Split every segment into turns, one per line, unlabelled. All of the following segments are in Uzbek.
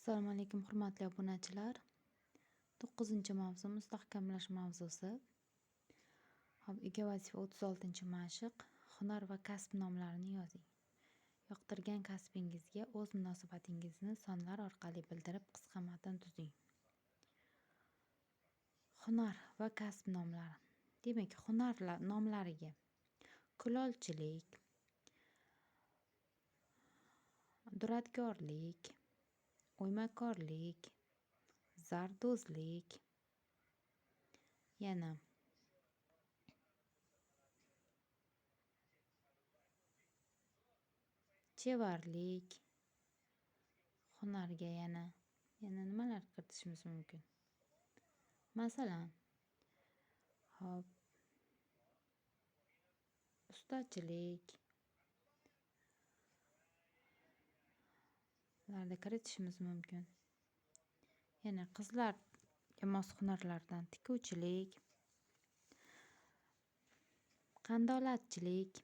Assalomu alaykum, hurmatli obunachilar. 9-mavzu mustahkamlash mavzusi. Xo'p, uyga vazifa 36-mashq. Hunar va kasb nomlarini yozing. Yoqtirgan kasbingizga o'z munosabatingizni sonlar orqali bildirib, qisqa matn tuzing. Hunar va kasb nomlari. Demak, hunarlar nomlariga kulolchilik, duradgorlik, o'ymakorlik, zardo'zlik, yana chevarlik, hunarga yana nimalar kiritishimiz mumkin? Masalan, hop, ustachilik larda kiritishimiz mumkin. Yana qizlarga mos hunarlardan tikuvchilik, qandolatchilik,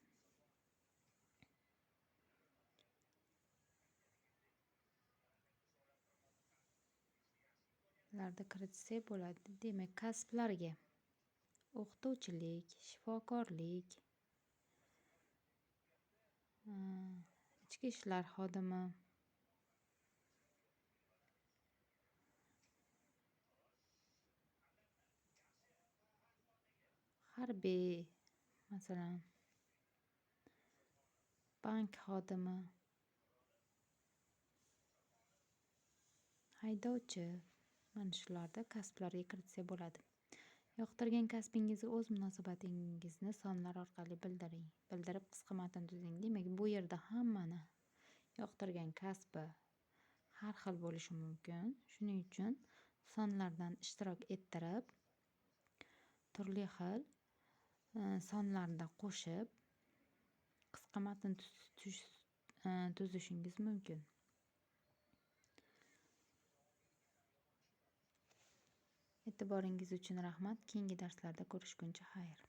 larda kiritsak bo'ladi. Demak, kasblarga o'qituvchilik, shifokorlik, ichki ishlar xodimi, harbiy, masalan, bank xodimi, haydovchi, mana shularda kasblarga kiritsak bo'ladi. Yoqtirgan kasbingizga o'z munosabatingizni sonlar orqali bildiring. Bildirib qisqa matn tuzing. Demak, bu yerda hammani yoqtirgan kasbi har xil bo'lishi mumkin. Shuning uchun sonlardan ishtirok ettirib, turli xil sonlarni qo'shib qisqa matn tuzishingiz mumkin. E'tiboringiz uchun rahmat. Keyingi darslarda ko'rishguncha xayr.